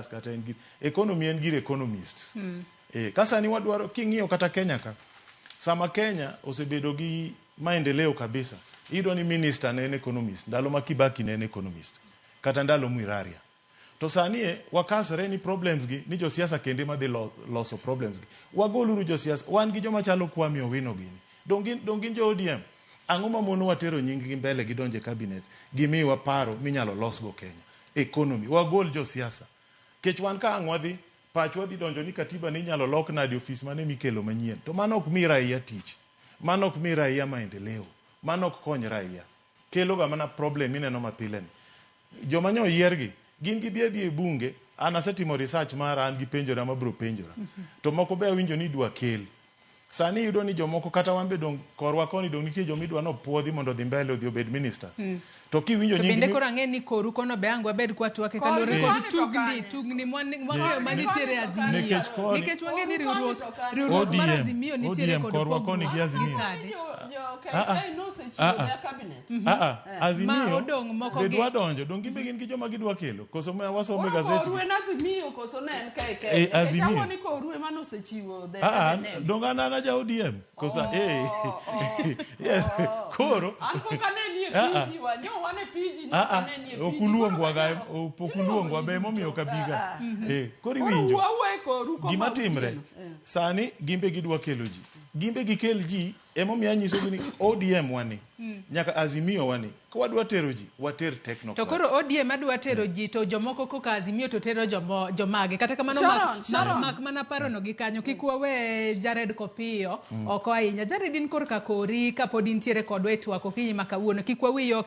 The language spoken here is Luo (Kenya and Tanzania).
Kata en gir economy, en gir economists. Ka sani wadwaro king'iyo kata Kenya ka, sama Kenya osebedo gi maendeleo kabisa, iyudo ni minister ne en economist ndalo ma Kibaki ne en economist, kata ndalo Mwiraria. To sani e wakasre ni problems gi ni josiasa kende madhi loso problems gi. Wagoluru josiasa. Wan gi joma chalo Kwame Owino gini. Dong gin jo ODM? Ang'o ma monowa tero nying gi mbele gidonje cabinet, gimiwa paro minyalo losgo Kenya economy? Wagol josiasa. Kech wan ka ang' wadhi, pachwa dhi donjo ni katiba ni inyalo lok nade, ofis mane mikelo manyien. To mano ok mi raia tich. Mano ok mi raia maendeleo. Mano ok kony raia. Kelo ga mana problem mineno mapile ni. Joma nyo oyier gi, gin gibi abiya e bunge, an asetimo research mara, an gi penjora mabro penjora. To moko be awinjo ni idwa kel. Sani iyudo ni jomoko kata wan be dong korwa koni dong nitie joma idwa nopuodhi mondo odhi mbele, odhi obed ministers. To kiwinjo To nying bende koro ang'e ni koru kono be ang' wabed kwatwake kaluwore Korgi kod koni to tugni kanye? tugni mwang'eyo manitiere e Azimio. Nikech koni Nikech wang'e ni Koru koni riwruok to kanye? riwruok mar ODM, Azimio nitiere ODM kod korwa koni gi pogruok Azimio. gi sani. Jo Ah, ah. KK nosechiwo Ah, ah. their cabinet. Ah, ah, Azimio Ma odong' moko be gi- dwa donjo, dong gin be gin gi joma gidwa kelo. Koso ma wasomo e Koro gazeti. koru en Azimio koso ne en KK? Eh, Nikech Azimio. awuo ni koru ema nosechiwo the Ah, ah, cabinet. dong an an aja ODM. Kosa eh. Yes. Koro An pok aneni e Ah, ah. piji wa, nyo wan e piji, nyo Ah, ah, ok aneni e ok piji. uluongwa ga, Koro ok uluongwa be emomiyo ok abiga. Eh, koro Koro iwinjo. wuo awuoya e koru koma Gima timre otieno. Eh. sani gimbe gidwa kelo ji. Gimbe gikel ji. Emomiyo anyisogi ni ODM wani nyaka Azimio wani, ka wadwa tero ji, water To technocrats. koro ODM adwa tero ji to jomoko koka Azimio to tero jomo, jomage. Kata kamano mak, Sharon, mak, Sharon. mak mana parono gi kanyo. Kik wawe Jared Kopiyo oko ahinya. Jared, in korka kori kapod intiere kodwa e twak okinyi ma kawuono. Kik wawiyi oko.